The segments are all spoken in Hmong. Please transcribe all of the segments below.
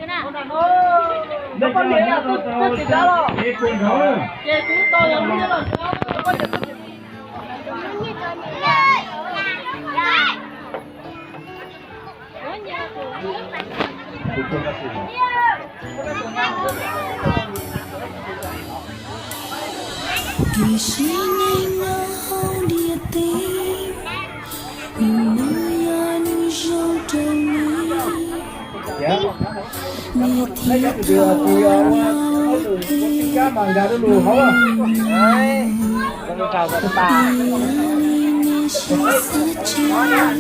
Tiam sis neeg nyob hauv ntiaj teb, nws no yog nws zoo rau nws. Nws thiaj tau ua ua ke, nws no yog li nws siv txhob tseg,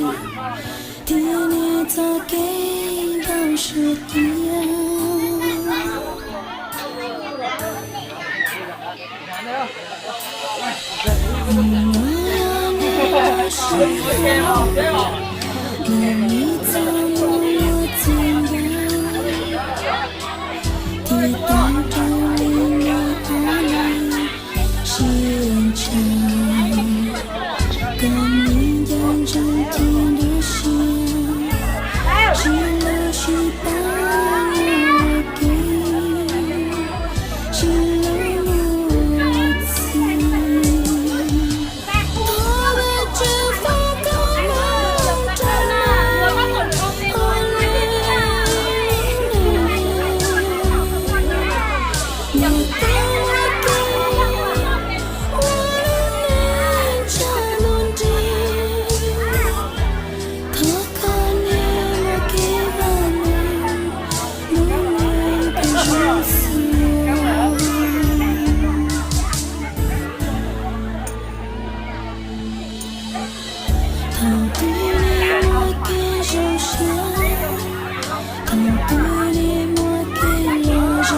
thiab nws txoj kev ntau suav tiag. Thaum twg nej muaj kev zoo siab, thaum twg nej muaj kev lom zem,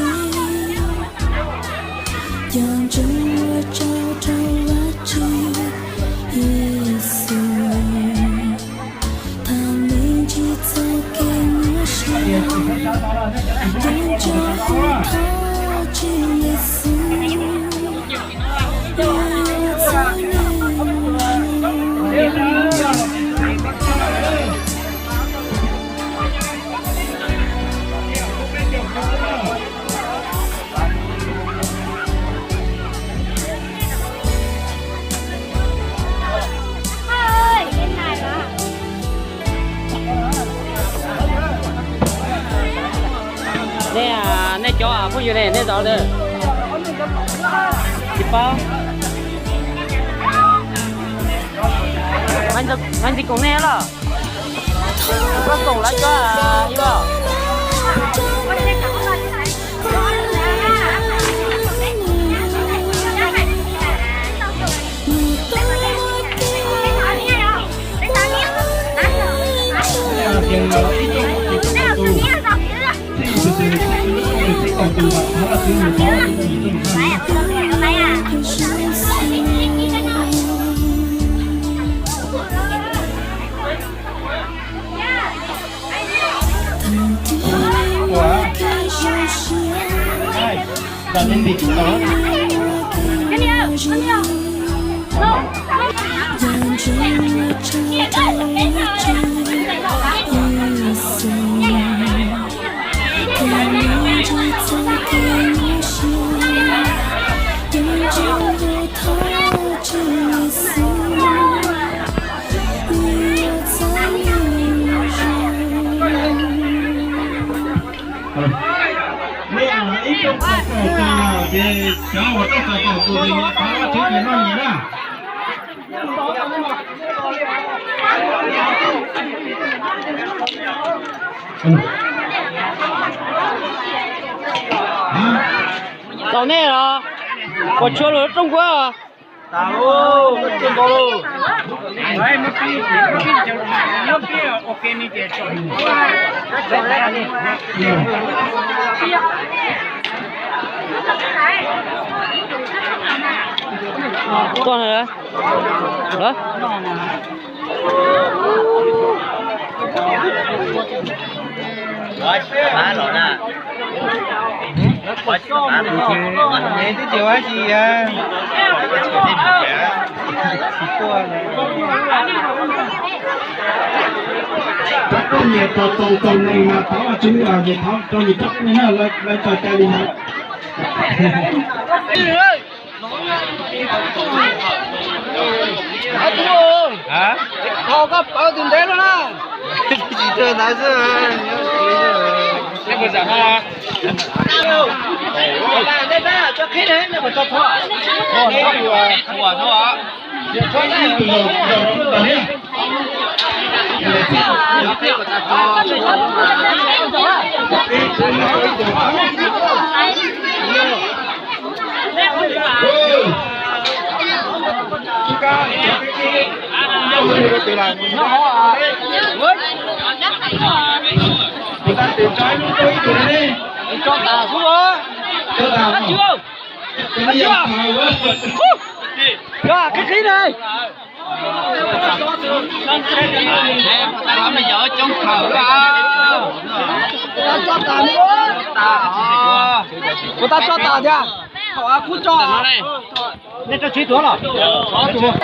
cog ntsoov ua tsaug rau Vajtswv Yexus. Tham me ntsis txog kev nyuaj siab, cog ntsoov hu thov Tswv Yexus. Nej, nej cov phooj ywg ne, nej zov tsis paub, mas ntxiv koom nej los? Koj koom lawv cov ib los? Nej ib rooj txais tos tus, ces cov uas rooj txais tos tus ces yuav thov Vajtswv tus noj nyias na. Tau nej los? Puas tshua lug rooj kuv? Tuaj na. Twb tsis ua dab tsi, tsis tuaj. Nyias tau tau tau neeg mas thov tsis muaj, thov rau yus coj peb neeg na, lawv tso cai li ntawd. Thaum koj pawv tus ntev lawm na. Tsis tau ntawd xwb. Tso tas xwb. Tso tas. Qhib qhib ne. Puas tas tso tas thiab? Thaum kub tso. Nej tso tsib tuav los? Tsib tuav.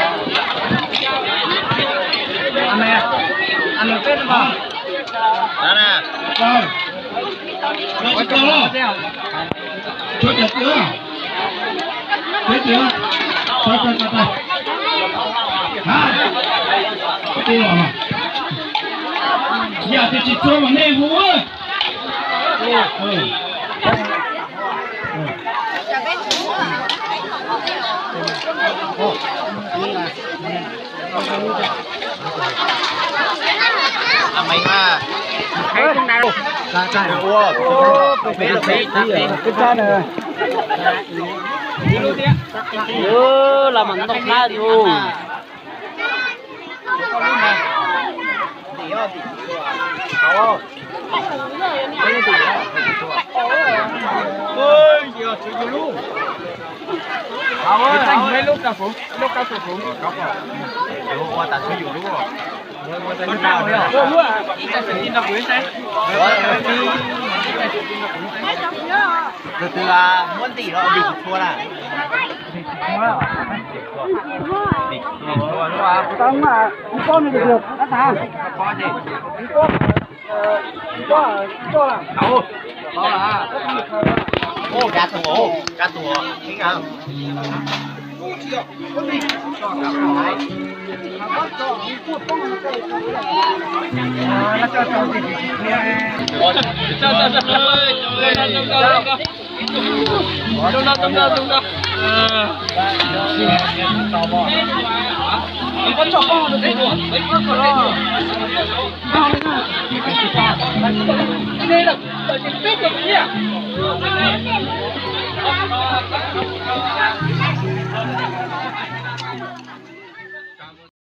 Yam twg tsis txhua mas nej hu. Los mas ntoo qab yus. Tus twg muab ntim los tus tsis txhua na. Kav tus, kav tus.